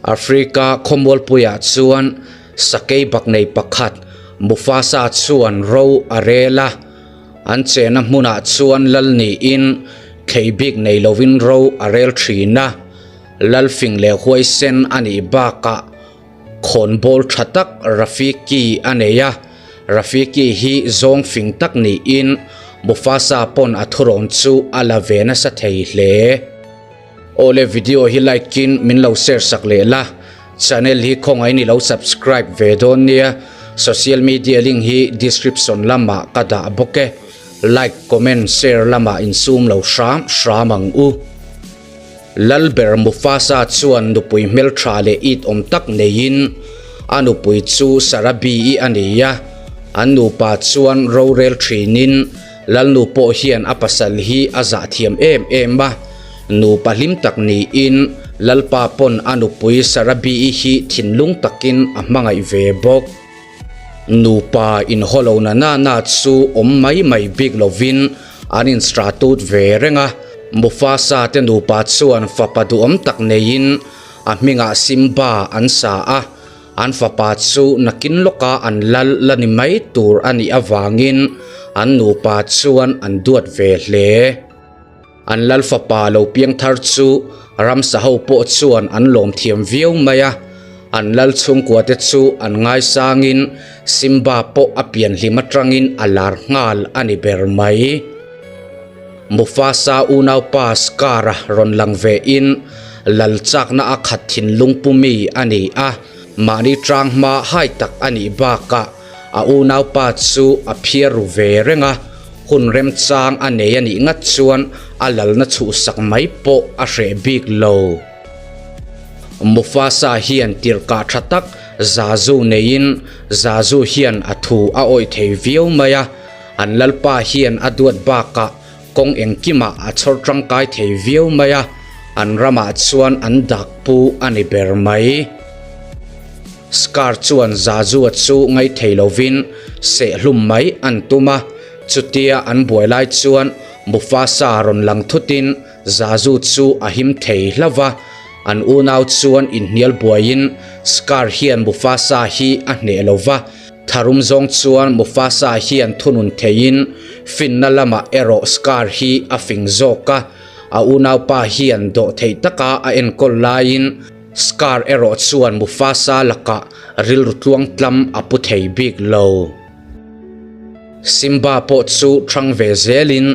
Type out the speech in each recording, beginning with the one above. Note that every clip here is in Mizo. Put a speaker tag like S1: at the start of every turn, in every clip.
S1: Africa khawmualpuiah chuan sakei baknei pakhat Mufasa chuan ro a rel a, an chena hmunah chuan lal niin thlei bik nei lovin ro a rel thin a, lal fing leh huaisen a nih bakah khawnbawl tha tak Rafiki a nei a, Rafiki hi zawng fing tak niin Mufasa pawn a thurawn chu a la ve nasa thei hle. Awle video hi like in min lo share sak leh la, channel hi khawngaih in i lo subscribe ve dawn nia, social media link hi description lamah ka dah bawk e, like comment share lamah insum lo hram hram ang u. Lalber Mufasa chuan nupui hmeltha leh it awm tak neiin a nupui chu Sarabi-i a ni a, an nupa chuan rorel thinin Lalnu pawh hian a pasal hi a zah thiam em em a, nupa hlim tak niin Lalpa pawn a nupui Sarabi-i hi thinlung takin a hmangaih ve bawk. Nupa inhaw lo na na na chu awm mai mai bik lovin an instratut ve reng a, Mufasa te nupa chuan fapa duhawm tak neiin a hmingah Simba an sa a, An fapa chu nakin lawka an lal la ni mai tur a nih avangin an nupa chuan an duat ve hle. An lal fapa lo piang thar chu ramsa ho pawh chuan an lawm thiam viau mai a, an lal chhungkua te chu an ngaisangin Simba pawh a pian hlim atangin a lar nghal a ni ber mai. Mufasa unaupa Scar-a rawn lang ve in lal chakna a khat thinlung pu mi a ni a, mahni tang hma hai tak a nih bakah a unaupa chu a phiar ru ve reng a, hun remchang a nei a nih ngat chuan a lalna chhuhsak mai pawh a hreh bik lo. Mufasa hian tirhkah tha tak Zazu neiin Zazu hian a thu a awih thei viau mai a, An Lalpa hian a duat bakah kawng engkimah a chhawr tangkai thei viau mai a, an ramah chuan an dak pu a ni ber mai. Scar chuan Zazua chu ngaithei lovin sehhlum mai an tum a, chutia an buai lai chuan Mufasa rawn lang thutin Zazu chu a him thei hlauh va, an unau chuan inhnial buaiin Scar hian Mufasa hi a hneh lo va, Tharum zawng chuan Mufasa hian thunun theiin finna lamah erawh Scar hi a fing zawk a, a unaupa hian dawh theih taka a enkawl laiin Scar erawh chuan Mufasa lakah rilru tluangtlam a pu thei bik lo. Simba pawh chu thang ve zelin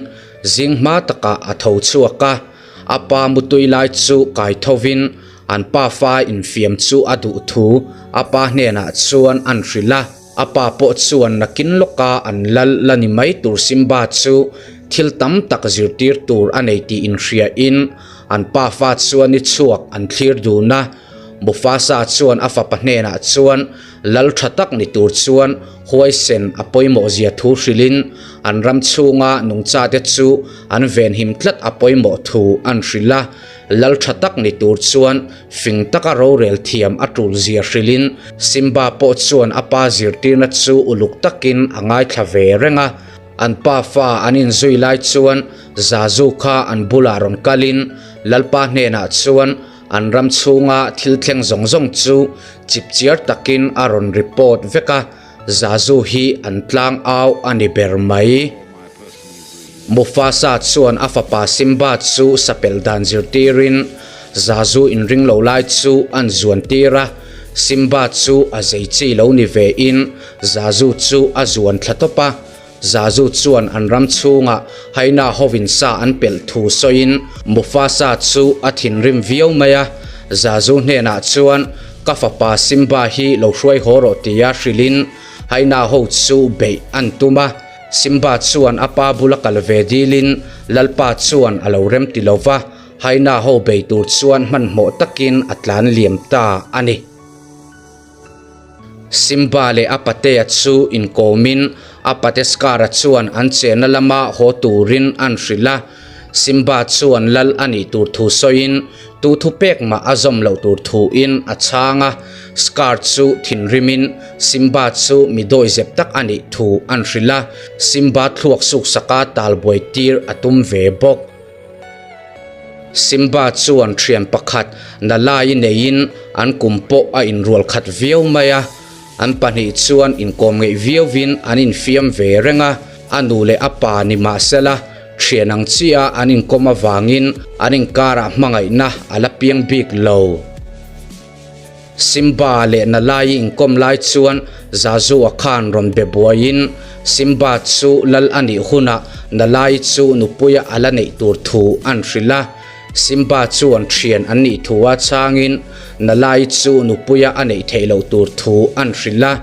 S1: zing hma takah a tho chhuak a, a pa mutui lai chu kai thovin An pafa infiam chu a duh thu a pa hnenah chuan an hrilh a, a pa pawh chuan nakin lawka an lal la ni mai tur Simba chu thil tam tak zirtir tur a nei tih inhriain an pafa chuan ni chhuak an thlir dun a. Mufasa chuan a fapa hnenah chuan lal tha tak ni tur chuan huaisen a pawimawh zia thu hrilhin an ram chhunga nungchate chu an venhim tlat a pawimawh thu an hrilh a. Lal tha tak ni tur chuan fing taka rorel thiam a tul zia hrilhin Simba pawh chuan a pa zirtirna chu uluk takin a ngaithla ve reng a. An pa fa an inzui lai chuan Zazu kha an bulah rawn kalin Lalpa hnenah chuan an ram chhunga thil thleng zawng zawng chu chipchiar takin a rawn report vek a, Zazu hi an tlang au a ni ber mai. Mufasa chuan a fapa Simba chu sapel dan zirtirin Zazu inring lo lai chu an zuan tir a, Simba chu a zei chi lo ni vein Zazu chu a zuan thla tawp a. Zazu chuan an ram chhungah hyena hovin sa an pelh thu sawiin Mufasa chu a thinrim viau mai a, Zazu hnenah chuan ka fapa Simba hi lo hruai haw rawh tia hrilhin hyena ho chu beih an tum a. Simba chuan a pa bula kal ve dilin Lalpa chuan a lo rem ti lo va, hyena ho bei tur chuan hmanhmawh takin a tlan liam ta a ni. Simba leh a patea chu inkawmin a pate Scar-a chuan an chenna lama haw turin an hrilh a, Simba chuan lal a nih tur thu sawiin tu thu pek mah a zawm loh tur thuin a chhang a, Scar chu thinrimin Simba chu mi dawihzep tak a nih thu an hrilh a, Simba thluak suksaka talbuai tir a tum ve bawk. Simba chuan thian pakhat Nalai neiin an kum pawh a inrual khat viau mai a, an pahnih chuan inkawm ngeih viauvin an infiam ve reng a, a nu leh a pa ni mahsela thian ang chiah an inkawm avangin an inkarah hmangaihna a la piang bik lo. Simba leh Nalai inkawm lai chuan Zazua khan rawn be buaiin Simba chu lal a nih hunah Nalai chu nupuia a la neih tur thu an hrilh a. Simba chuan thian an nih thu a changin Nalai chu nupuia a neih theih loh tur thu an hrilh a.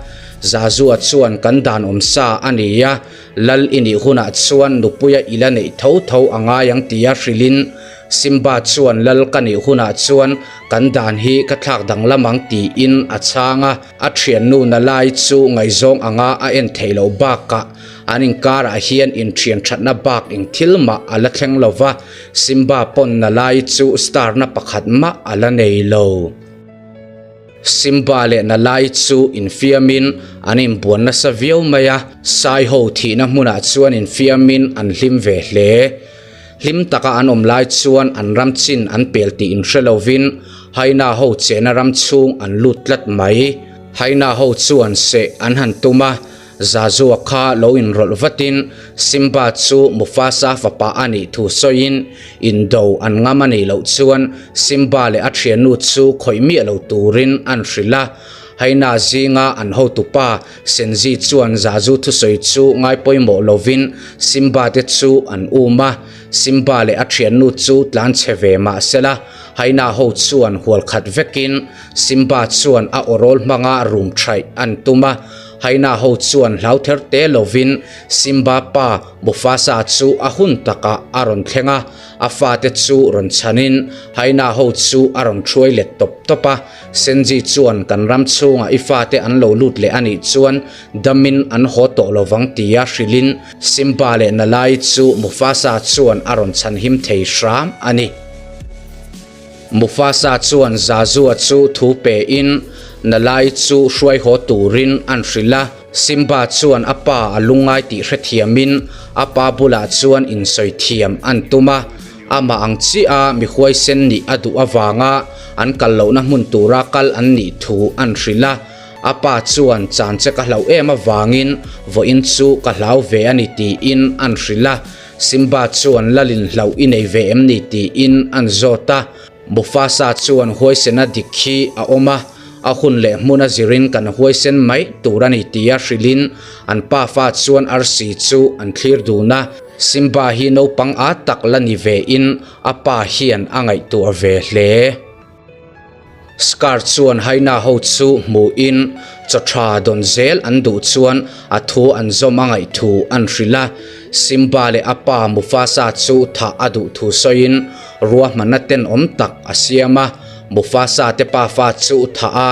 S1: Zazua chuan kan dan awm sa a ni a, Lal i nih hunah chuan nupuia i la neih tho tho a ngai ang tia hrilhin Simba chuan lal ka nih hunah chuan kan dan hi ka thlak danglam ang tiin a chhang a, a thiannu Nalai chu ngaihzawng anga a en theih loh bakah an inkarah hian inthian thatna bak eng thil mah a la thleng lo va, Simba pawn Nalai chu star na pakhat mah a la nei lo. Simba leh Nalai chu infiamin an inbuan nasa viau mai a, Sai ho thihna hmunah chuan infiamin an hlim ve hle. Hlim taka an awm lai chuan an ram chin an pel tih inhre lovin Hyena ho chehna ram chhung an lut tlat mai. Hyena ho chuan seh an han tum a, Zazua kha lo inrawlh vatin Simba chu Mufasa fapa a nih thu sawiin indo an ngam a nih loh chuan Simba leh a thiannu chu khawih miah lo turin an hrilh a. Hyena zinga an hotupa Senzi chuan Zazu thusawi chu ngai pawimawh lovin Simba te chu an um a. Simba leh a thiannu chu tlan chhe ve mah sela Hyena ho chuan hual khat vekin Simba chuan a awrawl hmanga rum thaih an tum a. Hyena ho chuan hlau ther te lovin Simba pa Mufasa chu a hun takah a rawn thleng a, a fate chu rawn chhanin Hyena ho chu a rawn hruai let tawp tawp a. Senji chuan kan ram chhungah i fate an lo lut leh a nih chuan damin an haw tawh lovang tia hrilhin Simba leh Nalai chu Mufasa chuan a rawn chhanhim thei hram a ni. Mufasa chuan Zazua chu thu pe in Nalai chu hruai haw turin an hrilh a, Simba chuan a pa a lungngai tih hrethiam in a pa bulah chuan insawi thiam an tum a, amah ang chiah a mi huaisen nih a duh avanga an kal lohna hmun tura kal an nih thu an hrilh a, a pa chuan chan che ka hlauh em avangin vawiin chu ka hlau ve a ni tiin an hrilh a. Simba chuan Lalin hlauh i nei ve em ni tiin an zawt a, Mufasa chuan huaisena dik hi a awm a, a hun leh hmun a zirin kan huaisen mai tur a ni tia hrilhin an pafa chuan arsi chu an thlir dun a, Simba hi naupang a tak la ni vein a pa hian a ngaihtuah ve hle. Scar chuan Hyena ho chu hmuhin chaw tha dawn zel an duh chuan a thu an zawm a ngaih thu an hrilh a. Simba leh a pa Mufasa chu thah a duh thu sawiin ruahmanna tenawm tak a siam a. Mufasa te pafa chu thah a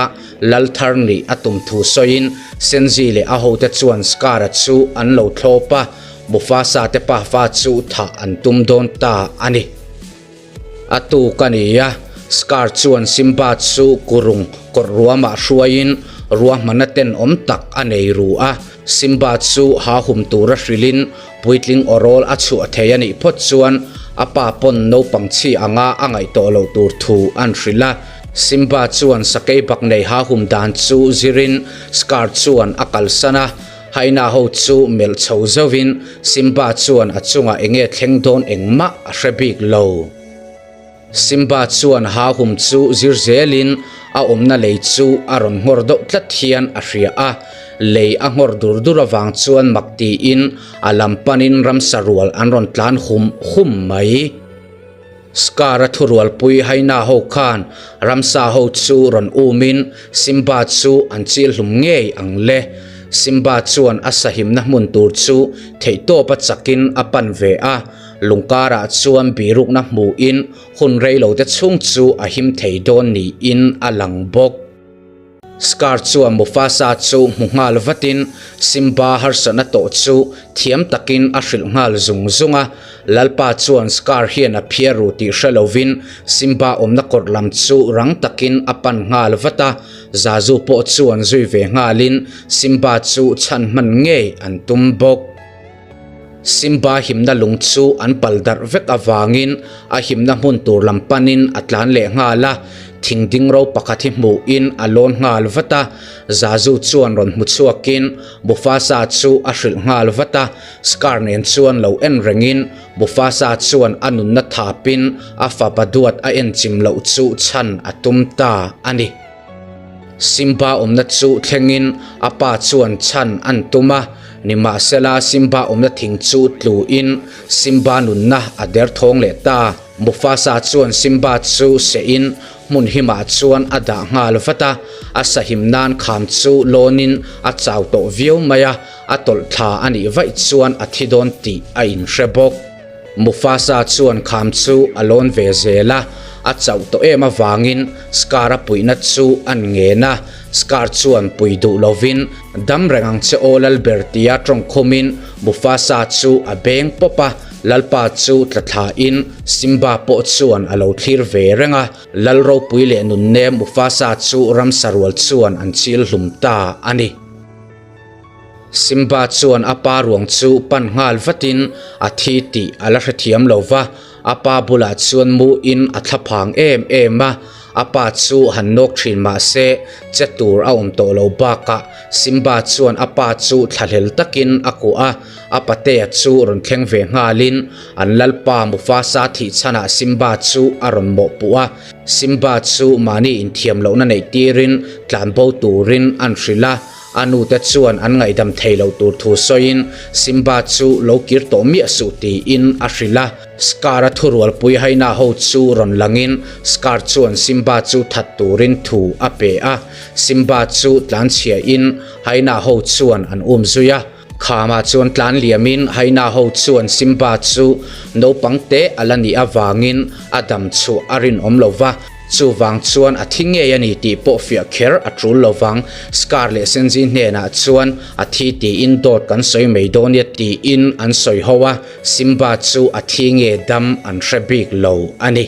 S1: lal thar nih a tum thu sawiin Senzi leh a hote chuan Scar-a chu an lo thlawp a, Mufasa te pafa chu thah an tum dawn ta a ni. A tuk a ni a, Scar chuan Simba chu kurung kawrh ruamah hruaiin ruahmanna tenawm tak a nei ru a. Simba chu ha hum tura hrilhin puitling awrawl a chhuah thei a nih phawt chuan a pa pawn naupang chhi anga a ngaih tawh loh tur thu an hrilh a. Simba chuan sakei bak nei ha hum dan chu zirin Scar chuan a kalsan a. Hyena ho chu melh chho zauhin Simba chuan a chungah enge thleng dawn engmah a hre bik lo. Simba chuan ha hum chu zir zelin a awmna lei chu a rawn nghawr deuh tlat hian a hria a, lei a nghawr dur dur avang chuan mak tiin a lam panin ramsa rual an rawn tlan hum hum mai. Scar-a thurualpui Hyena ho khan ramsa ho chu rawn umin Simba chu an chil hlum ngei ang le. Simba chuan a sahimna hmun tur chu theihtawpa chakin a pan ve a, lungkarah chuan birukna hmuhin hun reilote chhung chu a him thei dawn niin a lang bawk. Scar chuan Mufasa chu hmu nghal vatin Simba harsatna tawh chu thiam takin a hrilh nghal zung zung a. Lalpa chuan Scar hian a phiar ru tih hre lovin Simba awmna kawrh lam chu rang takin a pan nghal vat a. Zazu pawh chuan zui ve nghalin Simba chu chhan hman ngei an tum bawk. Simba himna lung chu an pal darh vek avangin a himna hmun tur lam panin a tlan leh nghal a, thing ding ro pakhat hi hmuhin a lawn nghal vat a. Zazu chuan rawn hmu chhuakin Mufasa chu a hrilh nghal vat a, Scar nen chuan lo en rengin Mufasa chuan a nunna thapin a fapa duat a en chim loh chu chhan a tum ta a ni. Simba awmna chu thlengin a pa chuan chhan an tum a, nimahsela Simba awmna thing chu tluin Simba nunna a derthawng leh ta. Mufasa chuan Simba chu sehin hmun himah chuan a dah nghal vat a, a sahim nan kham chu lawnin a chau tawh viau mai a, a tawlh thla a nih vaih chuan a thi dawn tih a inhre bawk. Mufasa chuan kham chu a lawn ve zel a, a chauh tawh em avangin Scar-a puihna chu an ngen a, Scar chuan pui duh lovin dam reng ang che aw Lalber tia tawngkhumin Mufasa chu a beng pawp a, Lalpa chu tla thlain Simba pawh chuan a lo thlir ve reng a, Lal ropui leh nunnem Mufasa chu ramsa rual chuan an chil hlum ta a ni. Simba chuan a pa ruang chu pan nghal vatin a thi tih a la hrethiam lo va, a pa bulah chuan muin a thlaphang em em a, a pa chu han nawk thin mah se che tur a awm tawh lo bakah Simba chuan a pa chu thlahlel takin a kuah a, a patea chu rawn thleng ve nghalin an lalpa Mufasa thih chhanah Simba chu a rawn mawhpuh a, Simba chu mahni inthiam lohna neih tirin tlanbo turin an hrilh a. A nute chuan an ngaihdam thei lo tur thu sawiin Simba chu lo kir tawh miah suh tiin a hrilh a. Scar-a thurualpui Hyena ho chu rawn langin Scar chuan Simba chu that turin thu a pe a. Simba chu tlanchhiain Hyena ho chuan an um zui a. Khamah chuan tlan liamin Hyena ho chuan Simba chu naupang te a la nih avangin a dam chhuah a rinawm lo va, chuvang chuan a thi ngei a ni tih pawh fiah kher a tul lo vang. Scar leh Senji hnenah chuan a thi tiin dawt kan sawi mai dawn nia tiin an sawi ho a, Simba chu a thi nge dam an hre bik lo a ni.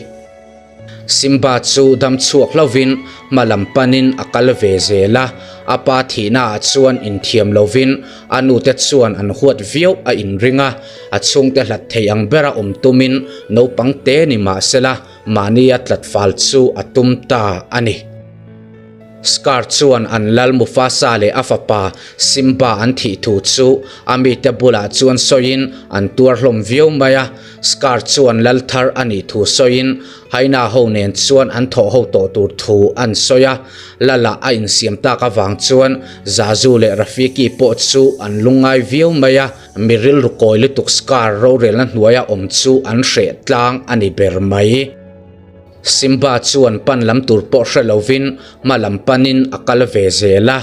S1: Simba chu dam chhuak hlauvin hma lam panin a kal ve zel a, a pa thihnaah chuan inthiam lovin a nute chuan an huat viau a inring a, a chhungte hlat thei ang bera awm tumin naupang te ni mah sela mahnia tlat fal chu a tum ta a ni. Scar chuan an lal Mufasa leh a fapa Simba an thih thu chu a mite bulah chuan sawiin an tuar hlawm viau mai a. Scar chuan lal thar a nih thu sawiin Hyena ho nen chuan an thawh ho tawh tur thu an sawi a. Lala a insiam tak avang chuan Zazu leh Rafiki pawh chu an lungngai viau mai a. Mi rilru kawi lutuk Scar rorelna hnuaia awm chu an hreh tlang a ni ber mai. Simba chuan pan lam tur pawh hre lovin hma lam panin a kal ve zel a,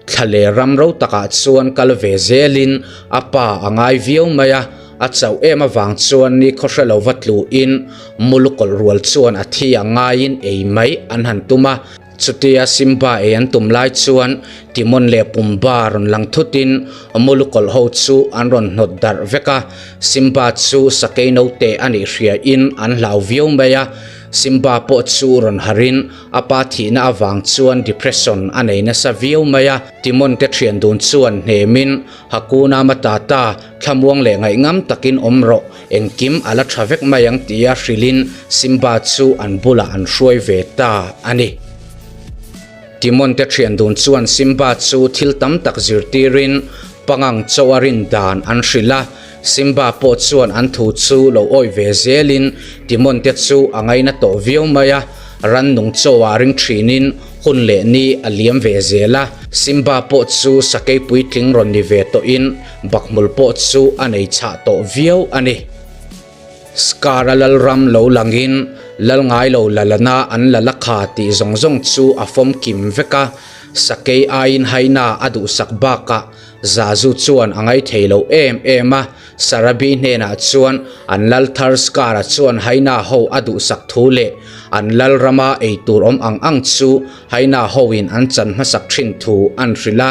S1: thla leh ram ro takah chuan kal ve zelin a pa a ngai viau mai a, a chauh em avang chuan ni khaw hre lova tluin mulu kawlh rual chuan a thi a ngaiin ei mai an han tum a. Chutia Simba ei an tum lai chuan Timon leh Pumbaa rawn lang thutin mulu kawlh ho chu an rawn hnawt darh vek a. Simba chu sakei naute a nih hriain an hlau viau mai a. Simba pawh chu rawn harin a pa thihna avang chuan depression a nei nasa viau mai a. Timon te thian dun chuan hnemin Hakuna Matata thlamuang leh ngaihngam takin awm rawh. Engkim a la tha vek mai ang tia hrilhin Simba chu an bulah an hruai ve ta a ni. Timon te thian dun chuan Simba chu thil tam tak zirtirin pangang chaw a rin dan an hrilh a, Simba pawh chuan an thu chu lo awih ve zelin Timon te chu a ngaina tawh viau mai a, rannung chaw ah ring thinin hun leh ni a liam ve zel a, Simba pawh chu sakei puitling rawn ni ve tawhin Bakhmul pawh chu a nei chhah tawh viau a ni. Scar-a lalram lo langin lal ngai lo lalana an la la kha tih zawng zawng chu a fawm kim vek a, sakei aiin haina a duhsak bakah Zazu chuan a ngaithei lo em em a, Sarabi hnenah chuan an lal thar Scar-a chuan haina ho a duhsak thu leh an lalrama eitur awm ang ang chu haina hoin an chan hmasak thin thu an hrilh a.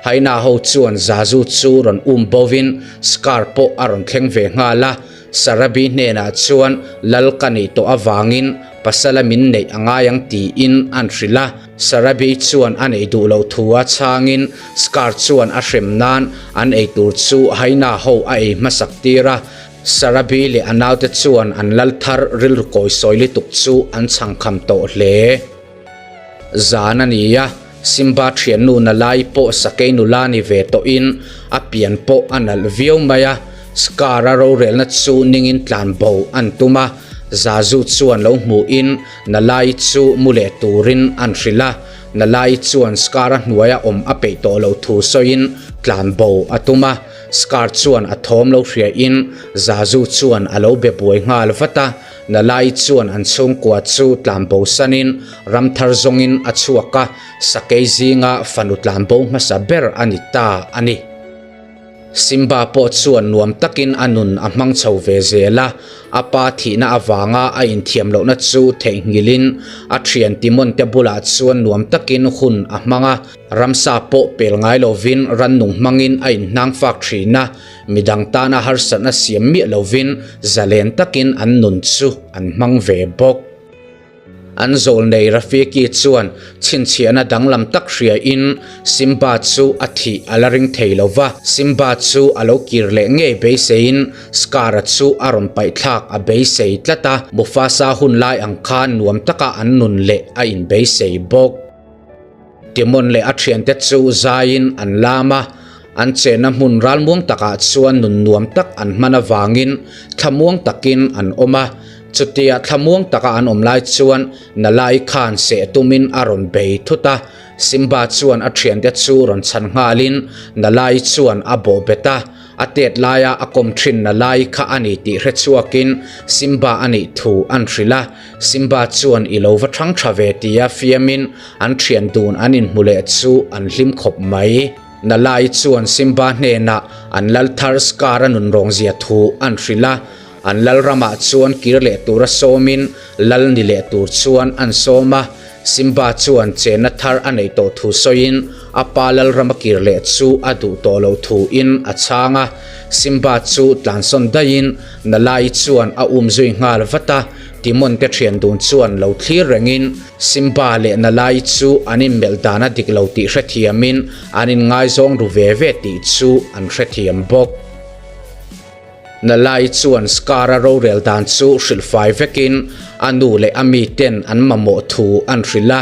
S1: Hyena ho chuan Zazu chu rawn um bovin Scar pawh a rawn thleng ve nghal a, Sarabi hnenah chuan lal ka nih tawh avangin pasala min neih a ngai ang tiin an hrilh a. Sarabi chuan an ei duh loh thu a chhangin Scar chuan a hrem nan an ei tur chu hyena ho a ei hmasak tir a. Sarabi leh a naute chuan an lal thar rilru kawisawi lutuk chu an chhangkham tawh hle. Zan a ni a, Simba thiannu Nalai pawh sakei nula ni ve tawhin a pian pawh a nalh viau mai a, Scar-a rorelna chu ningin tlan bo an tum a, Zazu chuan lo hmuhin Nalai chu mu leh turin an hrilh a, Nalai chuan Scar-a hnuaia awm a peih tawh loh thu sawiin tlan bo a tum a, Scar chuan a thawm lo hriain Zazu chuan a lo be buai nghal vat a. Nalai chuan an chhungkua chu tlanbo sanin ramthar zawngin a chhuak a, sakei zinga fanu tlanbo hmasa ber a ni ta a ni. Simba pawh chuan nuam takin a nun a hmang chho ve zel a, a pa thihna avanga a inthiam lohna chu theihnghilhin a thian Timon te bulah chuan nuam takin hun a hmang a, ramsa pawh pel ngai lovin rannung hmangin a inhnang fak thin a. Midang tana harsatna siam miah lovin zalen takin an nun chu an hmang ve bawk. An zawlnei Rafiki chuan chhinchhiahna danglam tak hriain Simba chu a thih a la ring thei lo va, Simba chu a lo kir leh ngei beiseiin Scar-a chu a rawn paihthlak a beisei tlat a, Mufasa hun lai ang khan nuam taka an nun leh a inbeisei bawk. Timon leh a thiante chu zaiin an lam a, an chenna hmun ralmuang takah chuan nun nuam tak an hman avangin thlamuang takin an awm a. Chutia thlamuang taka an awm lai chuan Nalai khan seh tumin a rawn bei thut a, Simba chuan a thiante chu rawn chhan nghalin Nalai chuan a bawh bet a. A tet laia a kawm thin na lai kha a ni tih hre chhuakin Simba a nih thu an hrilh a, Simba chuan i lo va thang tha ve tia fiamin an thian dun an inhmu leh chu an hlim khawp mai. Nalai chuan Simba hnenah an lal thar Scar a nunrawng zia thu an hrilh a, an lal ramah chuan kir leh tura sawmin lal ni leh tur chuan an sawm a, Simba chuan chenna thar a neih tawh thu sawiin a pa Lalrama kir leh chu a duh tawh loh thuin a chhang a. Simba chu tlansawn daihin Nalai chuan a um zui nghal vat a, Timon te thian dun chuan lo thlir rengin Simba leh Nalai chu an inmelh dan a dik lo tih hrethiamin an inngaizawng ru ve ve tih chu an hrethiam bawk. Nalai chuan Scar-a rorel dan chu hrilh fai vekin a nu leh a miten an mamawh thu an hrilh a,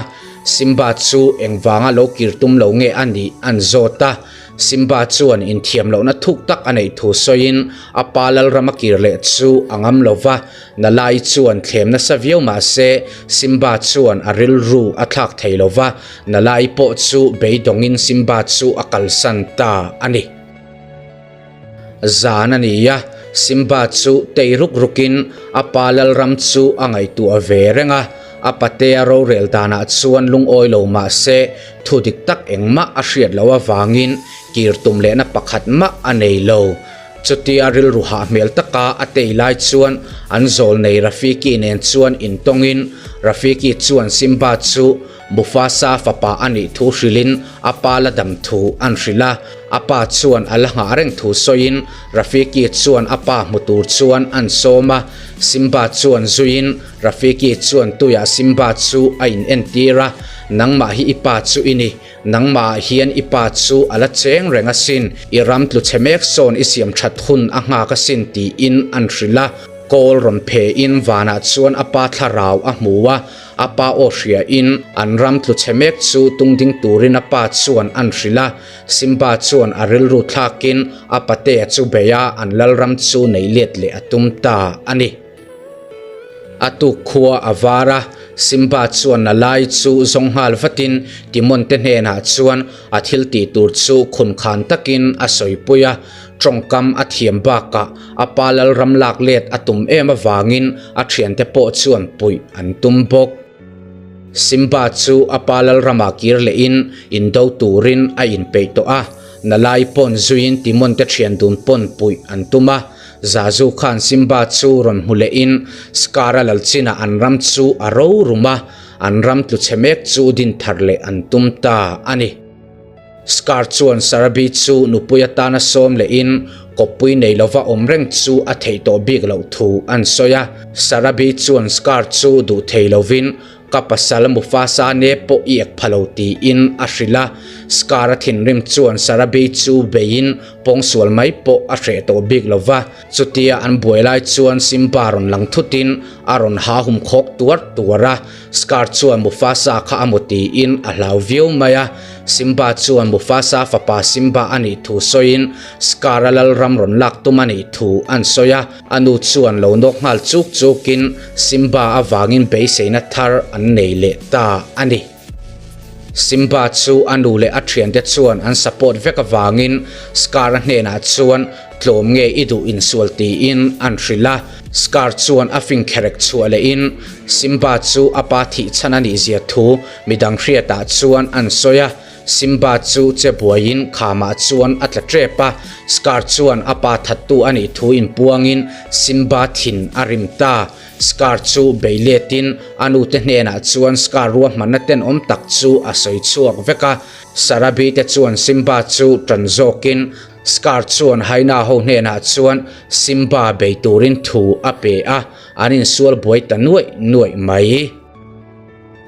S1: Simba chu engvanga lo kir tum lo nge a nih an zawt a. Simba chuan inthiam lohna thuk tak a neih thu sawiin a pa Lalrama kir leh chu a ngam lo va, Nalai chuan thlem nasa viau mah se Simba chuan a rilru a thlak thei lo va, Nalai pawh chu beidawngin Simba chu a kalsan ta a ni. Zan a ni a, Simba chu tei ruk rukin a pa Lalram chu a ngaihtuah ve reng a, a patea rorel danah chuan lungawi lo mah se thu dik tak engmah a hriat loh avangin kir tum lehna pakhat mah a nei lo. Chutia rilru hah hmel taka a tei lai chuan an zawlnei Rafiki nen chuan intawngin Rafiki chuan Simba chu Mufasa fapa a nih thu hrilhin a pa la dam thu an hrilh a, a pa chuan a la nghah reng thu sawiin Rafiki chuan a pa hmu tur chuan an sawm a, Simba chuan zuiin Rafiki chuan tuiah Simba chu a in entir a, Nangmah hi i pa chu i ni, nangmahah hian i pa chu a la cheng reng asin, i ram tlu chhe mek sawn i siam that hun a nghak asin tiin an hrilh a, kawl rawn phein vanah chuan a pa thlarau a hmu a, A pa aw hriain an ram tlu chhe mek chu tung ding turin a pa chuan an hrilh a, Simba chuan a rilru thlakin a patea chu bei a, an lalram chu nei let leh a tum ta a ni. A tuk khua a var a, Simba chuan Nalai chu zawng nghal vatin Timon te hnenah chuan a thil tih tur chu khunkhan takin a sawipui a, Tawngkam a thiam bakah a pa Lalram lak let a tum em avangin a thiante pawh chuan puih an tum bawk. Simba chu a pa Lalramah kir lehin indo turin a inpeih tawh a, Nalai pawn zuiin Timon te thian dun pawn puih an tum a. Zazu khan Simba chu rawn hmu lehin Scar-a lalchinah an ram chu a ro rum a, an ram tlu chhe mek chu din thar leh an tum ta a ni. Scar chuan Sarabi chu nupui atana sawm lehin kawppui nei lova awm reng chu a theih tawh bik loh thu an sawi a. Sarabi chuan Scar chu duh thei lovin Ka pasal Mufasa ne pawh i ek pha lo tiin a hrilh a. Scar-a thinrim chuan Sarabi chu beiin pawngsual mai pawh a hreh tawh bik lo va. Chutia an buai lai chuan Simba rawn lang thutin a rawn ha hum khawk tuar tuar a. Scar chuan Mufasa kha a maw tiin a hlau viau mai a. Simba chuan Mufasa fapa Simba a nih thu sawiin Scar-a lalram rawn lak tum a nih thu an sawi a. A nu chuan lo nawk nghal chuk chukin Simba avangin beiseina thar an nei leh ta a ni. Simba chu a nu leh a thiante chuan an support vek avangin Scar-a hnenah chuan tlawm nge i duh insual tiin an hrilh a. Scar chuan a fing kherek chhuah lehin Simba chu a pa thih chhan a nih zia thu midang hriatah chuan an sawi a. Simba chu che buaiin khamah chuan a tla tep a, Scar chuan a pa thattu a nih thu inpuangin Simba thin a rim ta. Scar chu bei letin a nute hnenah chuan Scar ruahmanna tenawm tak chu a sawi chhuak vek a. Sarabi te chuan Simba chu tan zawkin Scar chuan Hyena ho hnenah chuan Simba bei turin thu a pe a, an insual buai ta nuaih nuaih mai.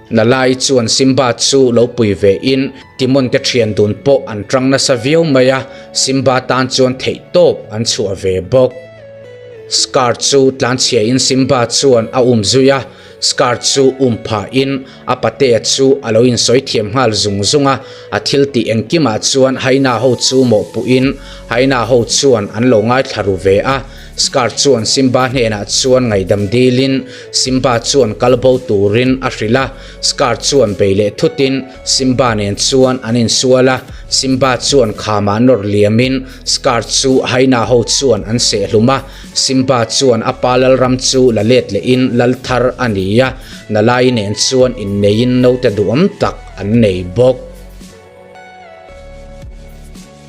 S1: Nalai chuan Simba chu lo pui ve in Timon te thian dun pawh an tang nasa viau mai a, Simba tan chuan theih tawp an chhuah ve bawk. Scar chu tlanchhia in Simba chuan a um zui a, Scar chu um phah in a patea chu a lo insawi thiam nghal zung zung a, a thil tih engkimah chuan Hyena ho chu mawhpuh in Hyena ho chuan an lo ngaithla ru ve a. Scar chuan Simba hnenah chuan ngaihdam dilin Simba chuan kal bo turin a hrilh a, Scar chuan bei leh thutin Simba nen chuan an insual a, Simba chuan khamah nawr liamin Scar chu hyena ho chuan an sehhlum a, Simba chuan a pa lalram chu la let lehin lal thar a ni a, Nalai nen chuan inneiin naute duhawm tak an nei bawk.